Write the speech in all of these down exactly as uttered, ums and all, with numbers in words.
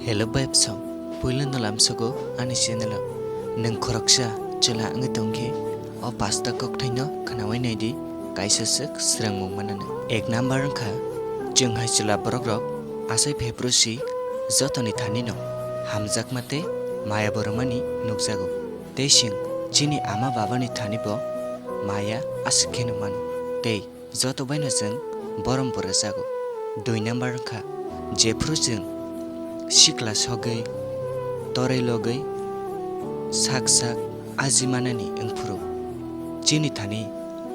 Hello bai bwsong, puilano lamsogo ani channel o. Nwng khoroksa chwla wngwi tongkhe, o pasta kokthaino khnawi naidi, kaisa swk swrwngmung mananw. Ek number wngkha, chwng hai chwla borokrok achai phaiphuru si jotoni thanino hamjakma tei maya bo rwmani nukjago. Tei chwng chini ama babani thani bo maya aswk kheno mano. Tei joto baino chwng borom bo rwjago. Dui number wngkha, jephuru chwng sikla sogwi, torwi logwi, sak sak aji manani wngphuru, chini thani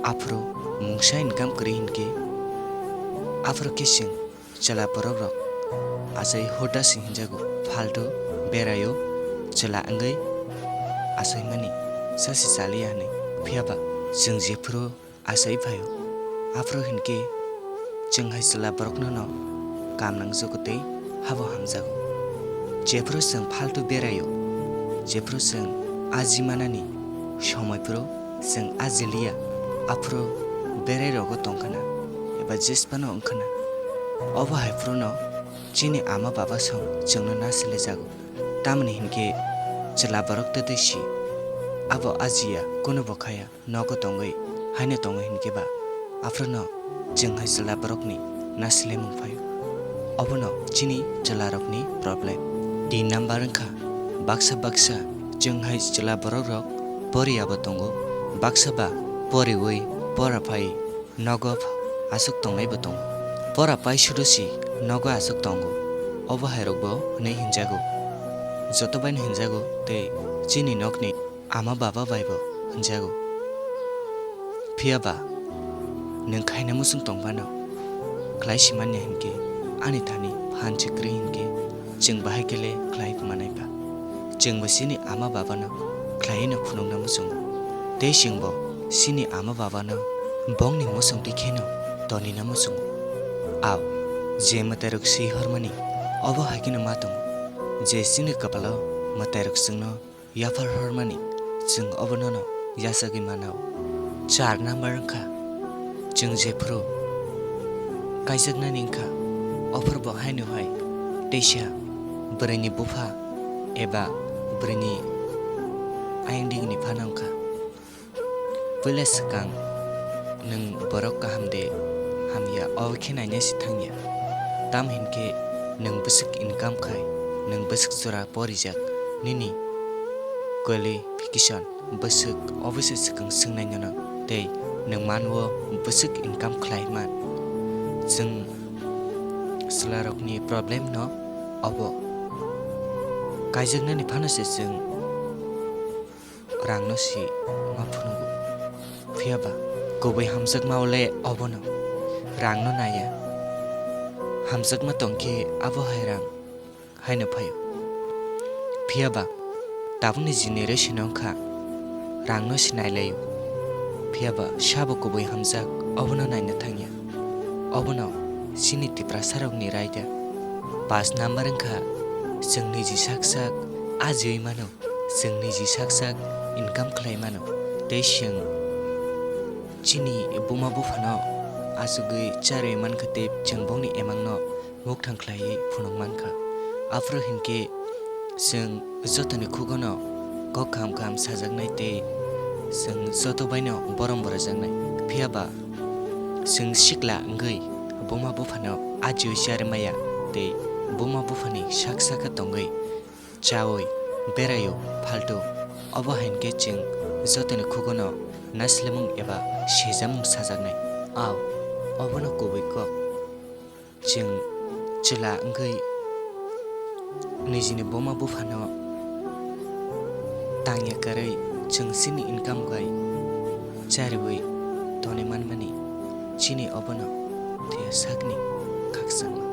aphuru mungsa income kwrwi hinkhe, aphuru khe chwng chwla borokrok achai hurda si hinjago, phaltu beraio chwla wngwi achaimani sasi chaliya hinwi. Phiyaba chwng jephuru achai phaio. Aphuru hinkhe chwng hai chwla borokno no kam nangjago tei habo hamjago. Jephuru chwng phaltu beraio, jephuru chwng aji manani somoi phuru chwng aji liya, aphuru berai rogo tongkhana eba jesphano wngkhana. Obo hai phuru no chini ama baba song chwngno nasilijago. Tamoni hinkhe chwla borok twtwi si abo ajiya, kunubo khaya. Nogo tongwi haino tongo hinkhe ba, aphuru no chwng hai chwla borokni nasilimung phaio. Obono chini chwlarokni problem. Tin number wngkha, baksa baksa chwng hai chwla borokrok poriya bo tongo, baksa ba poriwi pora phai nogo aswk tongnai bo tongo. Pora pai sudu si nogo aswk tongo, obo hai rok bo hwnwi hinjago. Joto baino hinjago tei chini nokni ama baba bai bo hwnjago. Phiya ba nwng khaina muchung tong phano, khlai si manya hinkhe ani thani phan se kwrwi hinkhe chwng bahai khe le khlai manai ba? Chwng bo chini ama babano khlaiwi no khunukna muchungo, tei chwng bo chini ama babano bongni muchung twi kheno tonina muchungo. Ao, je mwtairok swi hormani, obo hai kheno ma tongo, je chini kwpalo mwtairok chwngno yaphar hormani, chwng obono no yachagwi mana-o. Char number wngkha, chwng jephuru kaijaknani wngkha, ophuru bo haino hai teisa bwrwini bupha eba bwrwini ayang digini phano wngkha. Puila swkang nwng borok kaham de hamya, obo khe naina se thangya. Tamo hinkhe nwng bwswk income khai, nwng bwswk jora porijak, nini qualification bwswk, obo se swkang swngnai nono, tei nwng manwo bwswk income khlai man. Chwng chwlarokni problem no obo. Kaijaknani phano se chwng rangno si ma phunugo. Phiya ba kubui hamjakma-o le obono, rangno naiya. Hamjakma tong khe abo hai rang haino phaio. Phiya ba tabukni generation wngkha, rangno se nailaio. Phiya ba sabo kubui hamjak, obono naina thangya. Obono chini Tiprasarokni raida. Paanch number wngkha, chwng niji sak sak ajiui mano. Chwng niji sak sak income khlai mano, tei chwng chini buma buphano achugwi charwi mankha tei chwng bongni emangno mukthang khlaiwi phunuk mankha. Aphuru hinkhe chwng jotoni khugono kok kaham kaham sajaknai tei chwng joto baino borom bo rwjaknai. Phiya ba chwng sikla wngwi buma buphano ajiui charwi maya tei buma buphani sak saka tongwi chaui beraio phaltu. Obo hai hinkhe chwng jotoni khugono naslemung eba sejamung sajaknai. Ao, obono kubui kok. Chwng chwla wngwi nijini buma buphano tangya kwrwi chwng chini income bai chariui tonwi manmani, chini obono thwiya sakni khakchangma.